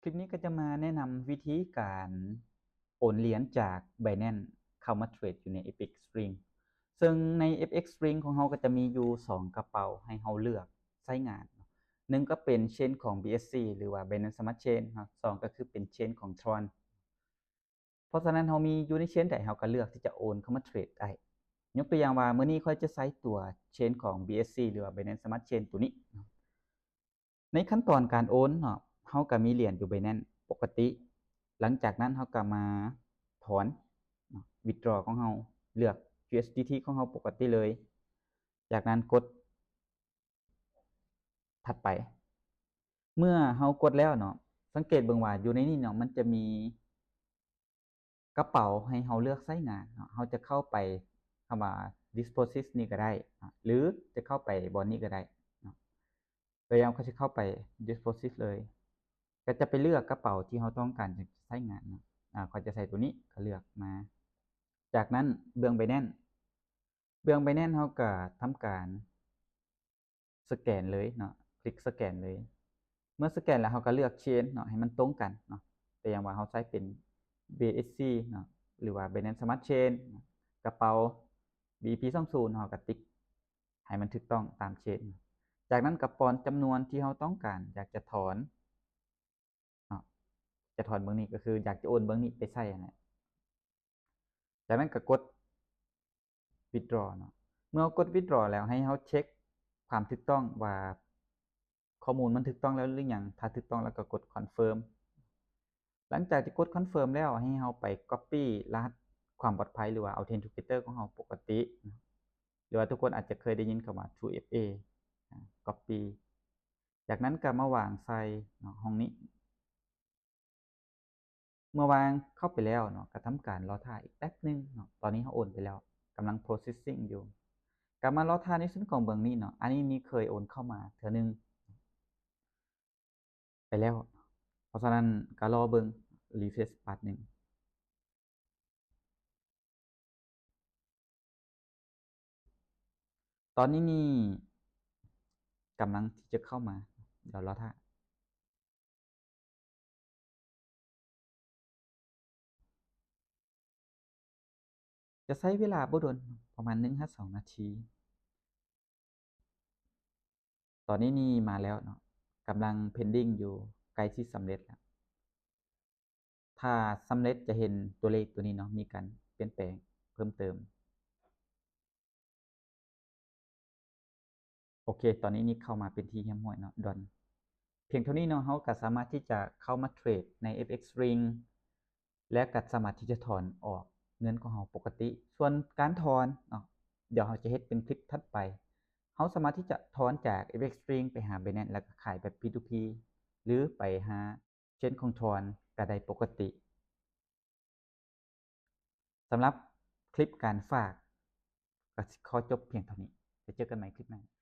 ຄລິບນີ້ກໍຈະມາແນະນຳວິທີການໂອນຫຼຽນຈາກ Binance ເຂົ້າມາເທຣດຢູ່ໃນ FXRing ເຊິ່ງໃນ FXRing ຂອງເຮົາກໍຈະມີຢູ່ສອງກະເປົາໃຫ້ເຮົາເລືອກໃຊ້ງານເນາະ. ໜຶ່ງກໍເປັນ Chain ຂອງ BSC ຫຼືວ່າ Binance Smart Chain ເນາະ, ສອງກໍຄືເປັນ Chain ຂອງ Tron. ເພາະສະນັ້ນເຮົາມີຢູ່ໃນ Chain ໃດ ເຮົາກໍເລືອກທີ່ຈະໂອນເຂົ້າມາເທຣດໄດ້. ຍົກຕົວຢ່າງວ່າ ມື້ນີ້ຂ້ອຍຈະໃຊ້ຕົວ Chain ຂອງ BSC ຫຼືວ່າ Binance Smart Chain ຕົວນີ້ເນາະ. ໃນຂັ້ນຕອນການໂອນເນາະ ເຮົາກໍມີຫຼຽນຢູ່ Binance ປົກກະຕິ. ຫຼັງຈາກນັ້ນເຮົາກໍມາຖອນເນາະ withdraw ຂອງເຮົາ, ເລືອກ USDT ຂອງເຮົາປົກກະຕິເລີຍ. ຈາກນັ້ນກົດຖັດໄປ. ເມື່ອເຮົາກົດແລ້ວເນາະ, ສັງເກດເບິ່ງວ່າຢູ່ໃນນີ້ເນາະ ມັນຈະມີ ກະເປົາໃຫ້ເຮົາເລືອກໃຊ້ງານເນາະ. ເຮົາຈະເຂົ້າໄປຄຳວ່າ Deposit ນີ້ກໍໄດ້ເນາະ ຫຼືຈະເຂົ້າໄປບ່ອນນີ້ກໍໄດ້ເນາະ. ຕົວຢ່າງ ຂ້ອຍຊິເຂົ້າໄປ Deposit ເລີຍ, ກໍຈະໄປເລືອກກະເປົາທີ່ເຮົາຕ້ອງການຈະໃຊ້ງານເນາະ. ອາ ຂ້ອຍຈະໃສ່ຕົວນີ້ ກໍເລືອກມາ. ຈາກນັ້ນເບື້ອງ Binance ເບື້ອງ Binance ເຮົາກໍທຳການ ສະແກນເລີຍເນາະ, ຄລິກສະແກນເລີຍ. ເມື່ອສະແກນແລ້ວ ເຮົາກໍເລືອກ Chain ເນາະ ໃຫ້ມັນຕົງກັນເນາະ. ຕົວຢ່າງວ່າເຮົາໃຊ້ເປັນ BSC ເນາະ ຫຼືວ່າ Binance Smart Chain ເນາະ, ກະເປົາ BEP ສອງສູນ ເຮົາກໍຕິກໃຫ້ມັນຖືກຕ້ອງຕາມ Chain ເນາະ. ຈາກນັ້ນກໍປ້ອນຈຳນວນທີ່ເຮົາຕ້ອງການຢາກຈະຖອນເນາະ, ຈະຖອນເບື້ອງນີ້ ກໍຄືຢາກຈະໂອນເບື້ອງນີ້ໄປໃສ່ຫັ້ນແຫຼະ. ຈາກນັ້ນກໍກົດ withdraw ເນາະ. ເມື່ອເຮົາກົດ withdraw ແລ້ວ ໃຫ້ເຮົາເຊັກຄວາມຖືກຕ້ອງວ່າຂໍ້ມູນມັນຖືກຕ້ອງແລ້ວຫຼືຍັງ. ຖ້າຖືກຕ້ອງແລ້ວກໍກົດ confirm. ຫຼັງຈາກທີ່ກົດ confirm ແລ້ວ ໃຫ້ເຮົາໄປ copy ລະຫັດຄວາມປອດໄພ ຫຼືວ່າ Authenticator ຂອງເຮົາປົກກະຕິເນາະ, ຫຼືວ່າທຸກຄົນອາດຈະເຄີຍໄດ້ຍິນຄຳວ່າ two FA ອາ copy. ຈາກນັ້ນກໍມາວາງໃສ່ເນາະ ຫ້ອງນີ້. ເມື່ອວາງເຂົ້າໄປແລ້ວເນາະ ກໍທຳການລໍຖ້າອີກແປັບໜຶ່ງເນາະ. ຕອນນີ້ເຮົາໂອນໄປແລ້ວ ກຳລັງ processing ຢູ່. ກັບມາລໍຖ້າໃນສ່ວນຂອງເບື້ອງນີ້ເນາະ. ອັນນີ້ນີ້ເຄີຍໂອນເຂົ້າມາເທື່ອໜຶ່ງໄປແລ້ວ, ເພາະສະນັ້ນກໍລໍເບິ່ງ refresh ບາດໜຶ່ງ. ຕອນນີ້ນີ້ກຳລັງທີ່ຈະເຂົ້າມາ, ດຽວລໍຖ້າ. ຈະໃຊ້ເວລາບໍ່ດົນ, ປະມານໜຶ່ງຫາສອງນາທີ. ຕອນນີ້ນີ້ມາແລ້ວເນາະ, ກຳລັງ pending ຢູ່, ໃກ້ຊິສຳເລັດແລ້ວ. ຖ້າສຳເລັດຈະເຫັນຕົວເລກຕົວນີ້ເນາະ ມີການປ່ຽນແປງເພີ່ມເຕີມ. ໂອເຄ, ຕອນນີ້ນີ້ເຂົ້າມາເປັນທີ່ຮຽບຮ້ອຍເນາະ, done. ພຽງເທົ່ານີ້ເນາະ, ເຮົາກໍສາມາດທີ່ຈະເຂົ້າມາເທຣດໃນ FXRing ແລະ ກໍສາມາດທີ່ຈະຖອນອອກເງິນຂອງເຮົາປົກກະຕິ. ສ່ວນການຖອນເນາະ, ດຽວເຮົາຈະເຮັດເປັນຄລິບຖັດໄປ. ເຮົາສາມາດທີ່ຈະຖອນຈາກ FXRing ໄປຫາ Binance ແລ້ວກໍຂາຍແບບ P to P ຫຼືໄປຫາ Chain ຂອງ Tron ກໍໄດ້ປົກກະຕິ. ສຳລັບຄລິບການຝາກກໍຊິຂໍຈົບພຽງເທົ່ານີ້. ໄປເຈີກັນໃໝ່ຄລິບໜ້າ.